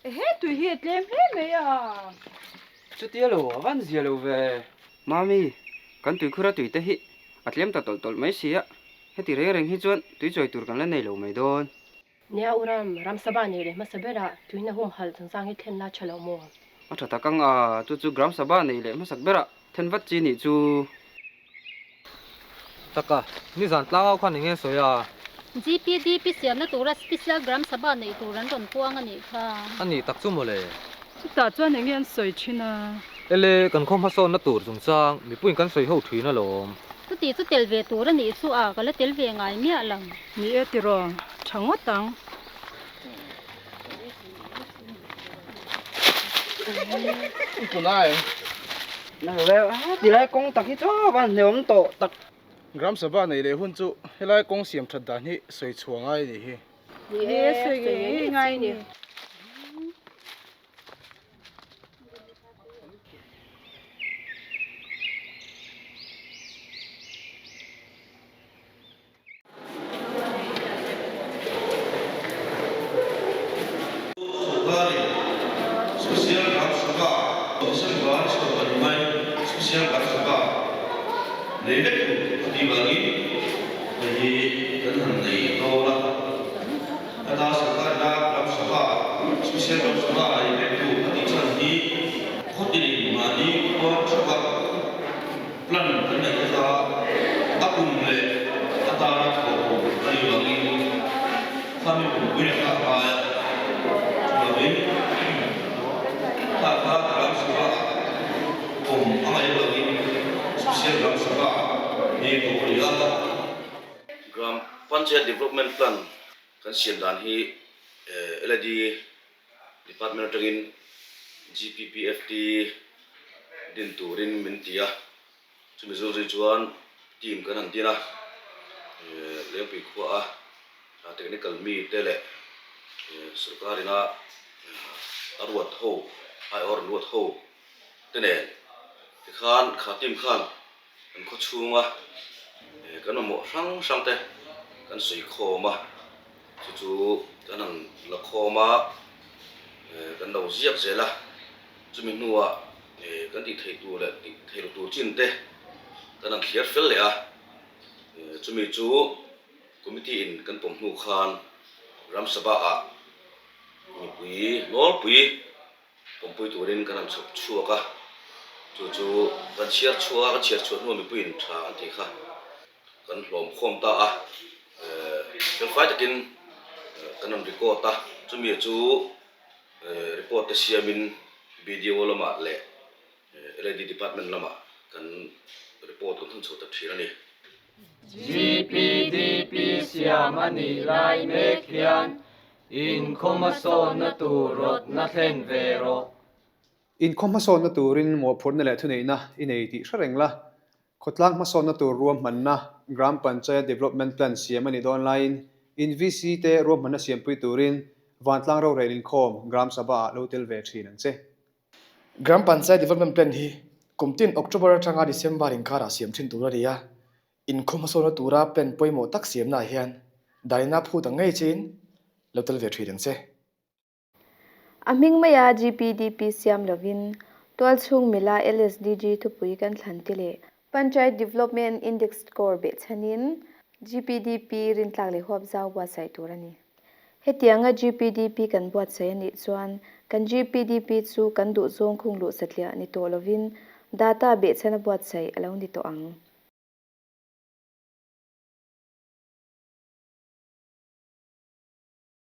Ehe, tui hi a tlem hle mai a. Chutia lo, a van zia lo ve. Mami, kan tuikhura tui te hi a tlem ta tawlh tawlh mai si a, heti reng reng hi chuan tui chawi tur kan la nei lo mai dawn. Nia u Ram, Ramsabha nei leh hmasa berah tuihna humhalh chungchang hi thlen la tha lo maw? A tha tak ang a, chu chu Gram Sabha nei leh hmasak berah then vat chi nih chu. Taka, nizan tlangau khan eng nge sawi a? GPDP siamna tura Special Gram Sabha neih tur an rawn puang a nih kha. A nih tak chu mawle. Chutah chuan eng nge an sawi thin a? Ele, kan khaw hmasawnna tur chungchang mipuiin kan sawi ho thin alawm. Chuti chu tel ve tur a nih chu a, ka la tel ve ngai miah lo. Ni e tiraw, tha ngawt ang. Tilai kawng tak hi chu a van hneawm tawh tak. Gram Sabha nei leh hun chu helai kawng siam that dan hi sawi chhuah ngai a nih hi. Ni e, sawi ngei ngai a ni. Sorkarin Special Gram Sabha December 15 Special Gram Sabha nei vek tur a tih vangin hei hi kan han nei dawn a. Heta sorkarina Gram Sabha Special Gram Sabha nei vek tur a tih chhan hi khawtinin mahni khua theuha Plan kan neih te kha a kum leh a tana thawh kum a nih vangin khami pumpui a kha ngai a, chuvangin kha kha Gram Sabha awm a ngaih vangin Special Gram Sabha hi koh a ni a. Gram Panchayat Development Plan kan siam dan hi LAD Department atangin GPPFT din turin min ti a, chumi zul zui chuan team kan han din a, Lengpui khua a technical mi te leh sorkar ina a ruat ho, aiawh rawn ruat ho te nen tikhan kha team khan kan khaw chhunga kan mamawh hrang hrang te kan sawi khawm a. Chu chu kan han la khawm a, kan lo ziak zel a, chumi hnuah kan tih theih tur leh tih theih loh tur chin te kan han thliar fel leh a, chumi chu committee in kan pawm hnu khan Ram Sabha ah mipui nawlpui pawmpui turin kan han chhawp chhuak a, chu chu kan chhiar chhuak a, kan chhiar chhuah hnuah mipuiin tha an tih kha. Kan hlawm khawm ta a, felfai takin kan rawn record a, chumi chu report te siamin BDO lamah leh LAD department lamah kan report kan hun chho ta thin a ni. GPDP siam a nih lai mek hian inkhawmhmasawnna tur rawtna thlen ve rawh. Inkhawm hmasawnna turin mawhphurhna leh thuneihna i nei tih hre reng la, khawtlang hmasawnna tur ruahmanna Gram Panchayat Development Plan siam a nih dawn laiin in VC te ruahmanna siampui turin Vantlang rorel inkhawm Gram Sabha ah lo tel ve thin ang che. Gram Panchayat Development Plan hi kum tin October atanga December inkarah siam thin tur a ni a, inkhawm hmasawnna tura plan pawimawh tak siamnaah hian daina phut ang ngei chiin lo tel ve thin ang che. A hming maia GPDP siam lovin tualchhung mila LSDG thupui kan thlan te leh Panchayat Development Index score behchhanin GPDP rintlak leh huapzau buatsaih tur a ni. Hetianga GPDP kan buatsaih a nih chuan kan GPDP chu kan duhzawng khung luh satliah ni tawh lovin data behchhana buatsaih a lo ni tawh ang.